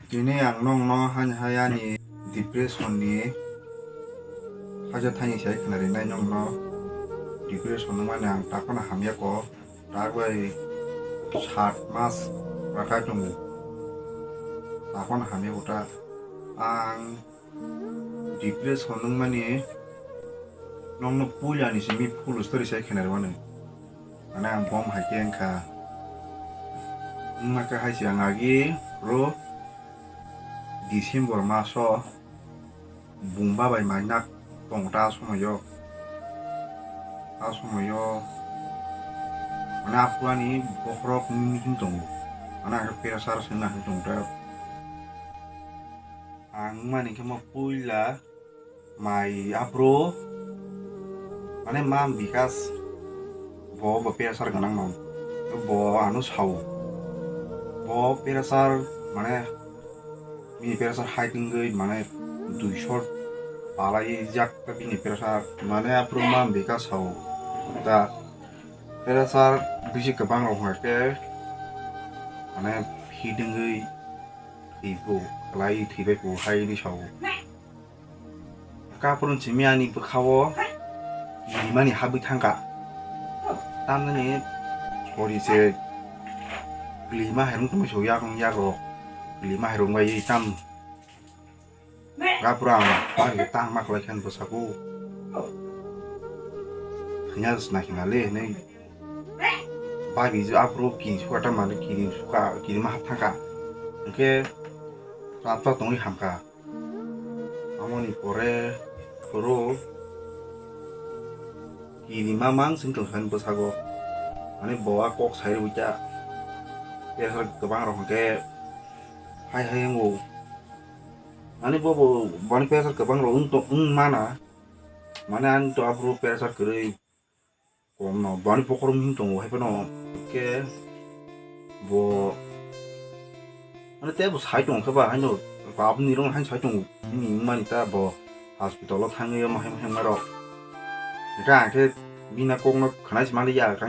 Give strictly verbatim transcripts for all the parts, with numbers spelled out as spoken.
Tini ang nokno hani hai ani depression ni haja thani sai khna rinai nokno. Depression wngmani ang takhwno hamya ko, tak bai sat mas rakhai tongo, takhwno hamya ko ta. Ang depression wngmani nokno puila ni simi full story sai khna rwmani. Mane ang bom hai khe wngkha. Wngma khe hai se ang agi bro December maso bumba bai mainak tong ta somoyo. Ta somoyo mane aphuru ani bokhorok mimi hin tongo. Mane ang khe pressure se wngna hin tong ta. Ang mani khe mo puila mai aphuru mane mam bikas bo bo pressure gwnang no bo ano sao bo pressure mane bini pressure high wngwi mane duiso palai jak ta bini pressure mane aphuru mam bikas sao ta pressure bisi kwbang rok hwnkhe mane hit wngwi thwi bo kwlai thwibai bo hai ni sao. Kapron simi ani bwkhao kirimani habwi thangkha. Tamnani sori se kilima hairung tongwi so yakung yakrok kilima hairung bai tam. Kapro ang bagi tang mak lai khan bwsako. Hanya snakhina le hinwi bagi je apro ki suka ta mani kiri suka kirima hap thangkha. Hwnkhe rap ta tongwi hamkha. Amoni pore phuru kiri mamang sing tong sani bwsago. Ani bo a kok sai rwui ta. Pressure kwbang rok hwnkhe hai hai wngo. Ani bo bo bani pressure kwbang rok wng tong wng mana. Mane ani to aphuru pressure kwrwi. Kom no bani bokhorok wng tongo hai phano ke bo mane tei bo sai tongo khe ba haino bap ni rong haino sai tongo bini wng mani ta bo hospital o thangwi omo hai hai rok hwnkhe ang khe bini kok no khwnai se manliya khe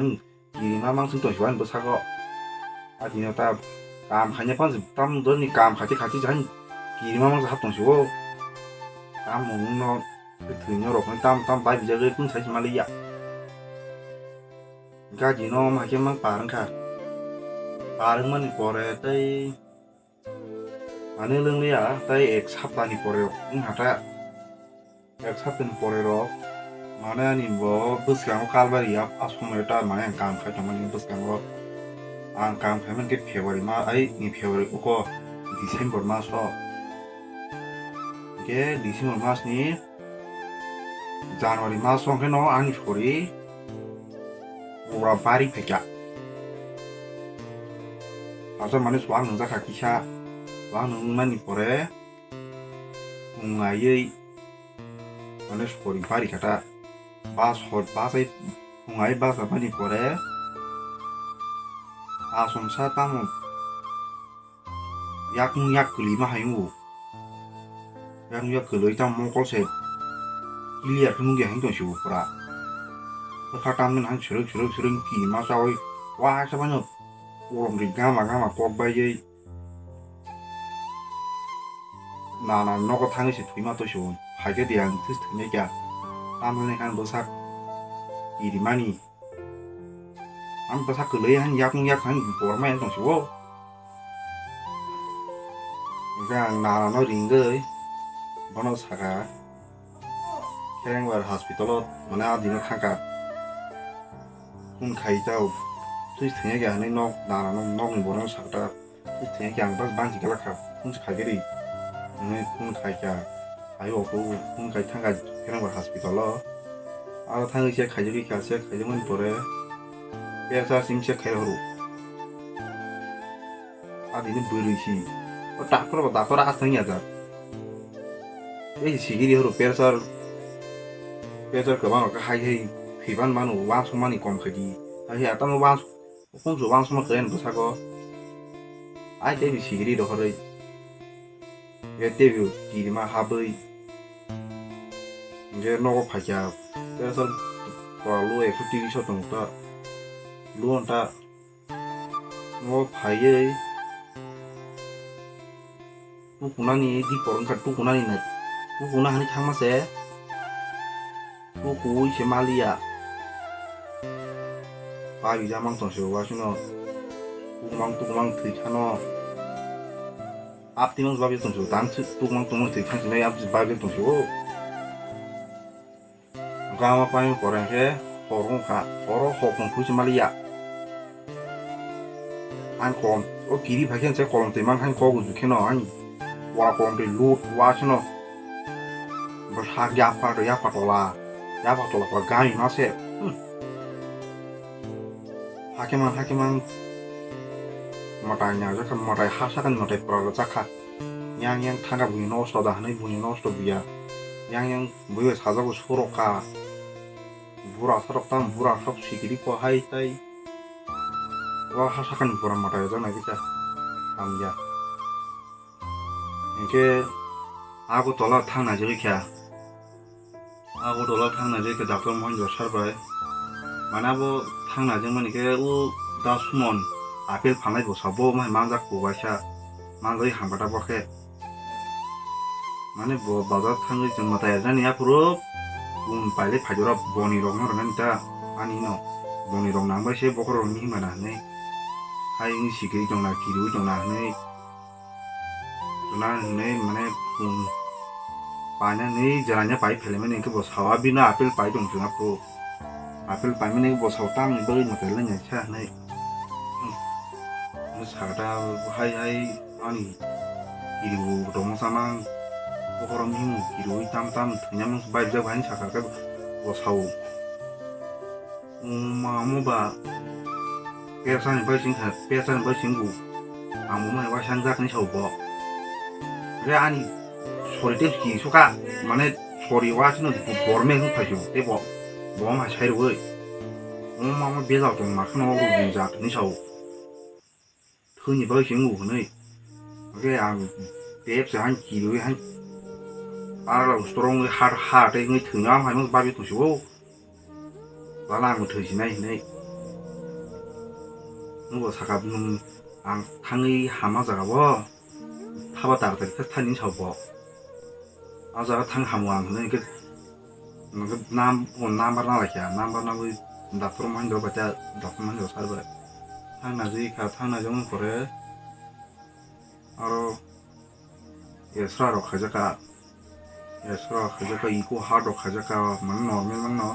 kirima mang sing tong si ani bwsako a tini ta kam khaina phano tam doni kam khaiti khaiti se haino kirima mang se hap tong si o tam wng no. Thwino rok ni tam tam bai bijagwi kung sai se maliya. Gaji no ma khe mang par wngkha. Par wngmani pore tei ani lwngliya tei ek sapta ni pore wng hata. Ek sapta ni pore rok mane ani bo bwskango kalbari a somoi ta mane ang kam khai tongmani bwskango ang kam khai mankhe February ma ai ni February uko December mas o. Hwnkhe December mas ni January mas o hwnkhe no ani sori pura bari phaikha. Asa mane chuwak nungjakha kisa, chuwak nungmani pore wngaiwi mane sori bari kha ta. Bas hor basai wngaiwi bachapani pore asomsa tamo yakung yak kwlwima hai wngo. Yakung yak kwlwi tamo mokol se clear khe nukya hai tong sibo pura. Bwkha tamni hai swrwk swrwk swrwk kiri ma chawi waisa phano kolom ri gama gama kok baiwi nana nogo thangwi se thwima tong sibo. Hai khe de ang thwi thwinai kha. Tamni hai bwsak kirimani. Ang bwsa kwlwi han yakung yak han borma yang tong sibo. Hwnkhe ang nana no ringwi bono saka Kherengbar hospital o mane a dino thangkha. Phone khai tao twi thwngya khe hinwi nok nana no nok ni borok no sakta. Twi thwngya khe ang bak bangsi kala kha phone se khai khe ri hinwi phone khai kha. Hai o phone khai thangkha Kherengbar hospital o. Aro thangwi check khaijagwi kha, check khaijakmani pore P S R sim check khai horo. Adini bwrwi si. O doctor bo doctor aswk ya jak. Tei si sigiri horo P S R, P S R kwbang rok hai hai phiban mano wansukmani kom khaidi. Hai hai atamo wans-, khumsu wansukma kwrwi bwsako. Ai tei bi sigiri rohorwi. Ye tei bi kirima habwi. Hwnkhe nogo phaikha, tersa tola lu ekso tris o tongo ta, lu ta, nogo phaiwi, Tukunani dipor wngkha tukunani nai. Tukuna hani thangma se. Tukuwi se maliya. Pabijak mang tongsi wasino. Tukumang tukumang thwi thano. Apti mang babijak tongsi. Tang thwi tukumang tukumang thwi thang sinai apti babijak tongsi o. Gama paimani pore hwnkhe hor wngkha, horo hokmung phuichi maliya. Ang kolom, o kiri phai khe se kolom twi mankha, ang kok uju kheno ang wala kolom twi lut wa kheno. Bwsak yapha, yapha tola, yapha tola pura gami ma se. Hmm. Hakhe mang, hakhe mang mwtai nai jakha, mwtai ha sakani mwtai pura rwjakha. Yang yang thangkha buini nosto da hwnwi buini nosto buya. Yang yang bui bai sajago surok kha. Bura sorok tamo bura sok sikiri ko hai tai. O ha sakani bura mwtai rwjaknai kisa hamya. Hinkhe abo tola thangna jagwi kha. Abo tola thangna jagwi kha Doctor Mohendra sir bai. Mane abo thangna jagmani khe o da Sumon apple phalnai bo sa bo mai manjak bo waisa manjagwi hamkha ta bo khe. Mane bo bazar thangwi chwng mwtai rwnani aphuru bun pailai phaijora boni rokno rwnani ta ani no boni rok nang bai se bokhorok ni himna hinwi hai wngwi sikiri tongna kiriwi tongna hinwi. Tuna hinwi mane phung painani jeranya pai phelemani hwnkhe bo sao, "Abino apple pai tong chwng aphuru. Apple paimani bo sao tamni bagwi mwtai lai naikha," hinwi. Hinwi sakha ta hai hai ani kiribo tongma samang bokhorok mihimo kiriwi tam tam thwinamung baibjak bai hinwi sakha khe bo sao. Mamo ba pesani bai sing kha, pesani bai sing bu. Amo mai waisa wngjakni sao bo. Re ani sori te ki suka, mane sori wasino borme hung phaisu te bo. Bo ma sai roi. Mamo bejal tong ma khano ru ginjak ni sao. Thwini bagwi se wngo hwnwi. Hwnkhe ang tep se han kirwi han paralok strong wi har ha tei wngwi thwino, ang hai wngwi bagwi tongsi o. Bala ang thwi sinai hinwi. Nwngbo saka nwng ang thangwi hama jaga o. Thaba tar tar khe thani sao bo. O jaga thang hamu ang hinwi hwnkhe Hwnkhe nam-, o number na laikha, number nangwi Doctor Mahendra bai ta, Doctor Mahendra sir bai. Thangna jwi kha, thangna jwi wng pore aro X-ray rok khaijak kha, X-ray rok khaijak kha, echo heart rok khaijak kha, mane normal mano.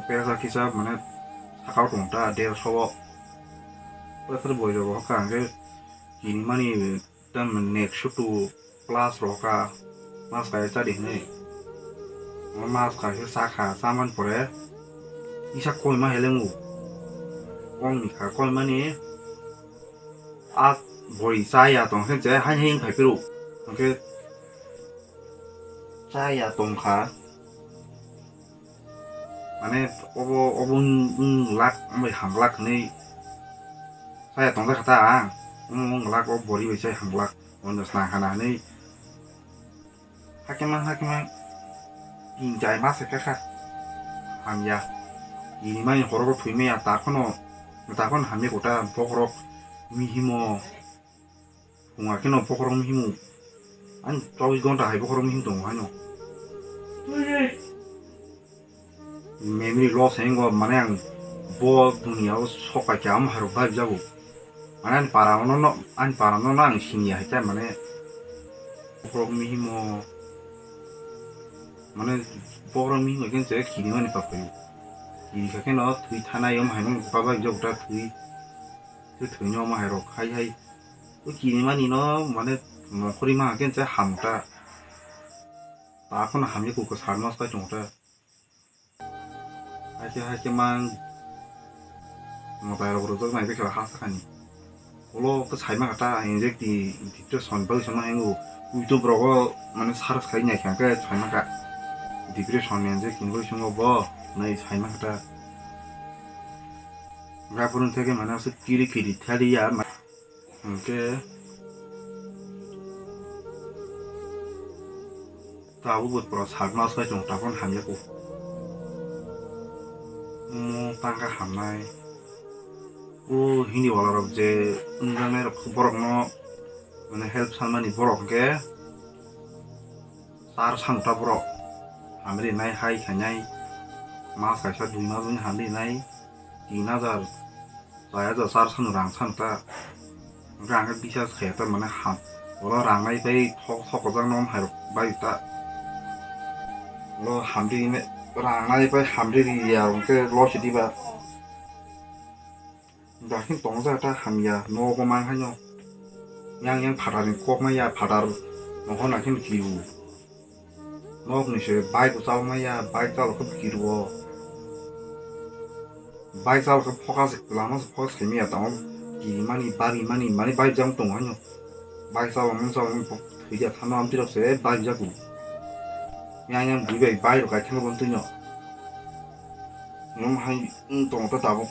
Pressure kisa mane sakao tong ta derso o. Pressure boi rok hokha hwnkhe kinimani Tam next to plus roka mas kaya chadi hinwi. Mas kaya sa kha, saman pore isa koima helengu. Kong ni kha koima ni a boi chaya tong khe je hai hai phai piru. Hwnkhe chaya tong kha. Mane obo, obo wng, wng glak, wng bai ham glak hinwi saya tongjakha ta ang. Omo wng glak, o bori bai sai ham glak, bono snang hana hinwi. Hakhe mang, hakhe mang, king chai ma se kha kha. Hamya. Ini mani horo thwi maya, ta khono, ta khono hamya kota, bokhorok, mihimo. Wngya kheno bokhorok mihimo. Ani chobbish ghonta hai bokhorok mihim tongo haino. Memory loss hai wngkha, mane ang bo duniya o sok pai kha, omo hai rok vibe jago. Mane ani para no, no, ani para no, no ang siniya hai khe mane bokhorok mihimo. Mane bokhorok mihimo khe je kiri mani pa phaio. Kiri kha kheno thwi thanai, omo hai no pa vibe jago ta thwi. Tei thwino omo hai rok hai hai. O kinimani no mane nongkhorwi ma hwnkhe se ham ta. Ta phano hamya kuku sal mas pai tongo ta. Haikhe haikhe mang mwtai rok rwjak nai bwkhe ha sakani. Ulo khe sai ma kha ta anxiety depression bagwi se ma hango. YouTube rogo mane search khai nai kha khe sai ma kha. Depression ni anxiety ni bagwi se bo nai sai ma kha ta. Gapurun theke mane aswk kiri kiri thaliya. Hwnkhe tabuk bo pura sakno aswk tong, tabuk hamya kho. Omo tangkha hamnai. O Hindi wala rok je wngjaknai rok borokno Mane help sanmani borok hwnkhe char sano ta borok hamri nai hai khainai, mas kaisa dui mas bini hamri nai tin hajar, char hajar char sano rang sano ta. Hwnkhe ang khe bisas khaiya ta mane ham, oro rang nai pai thok thok kwchang no hai rok bai ta. Oro hamri rang nai pai hamri ri ya hwnkhe loss diba. Dakhin tongjak ta hamya, nogo man haino. Yang yang phatar ni kok maya, phatar nohor nakhin kiru. Nok ni se bike bo chal maya, bike chal khe kiru o. Bike chal khe focus lama se focus khe maya tamo. Kiri mani, bari mani, mani bike jang tongo haino. Bike chal mani chal mani thwi ya thano amtwi rok se bike jago. Yang yang bui bai bike rok kai thang bon twi no. Nung hai tongo ta tabuk.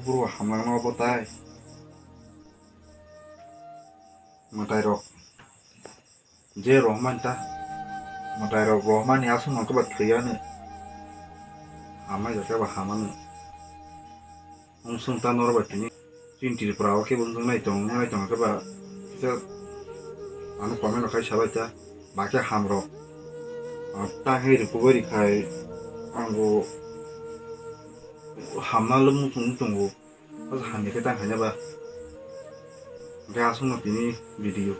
Buro hamlangno bo tai. Mwtai rok. Je rohman ta. Mwtai rok rohman ni aswk nang khe ba thwi ya no. Hamai ja khe ba hamano. Wng swng ta norok bai tini. Chini Tripura o khe bo wng nai tong, wng nai tong khe ba. Kisa ano comment rok khai sabai ta. Ba khe ham rok. Ang ta khe rikugwi rikhai. Ang bo hamna lwmung tong tongo. Asa hamya khe tang khaina ba. Hwnkhe aswkno tini video.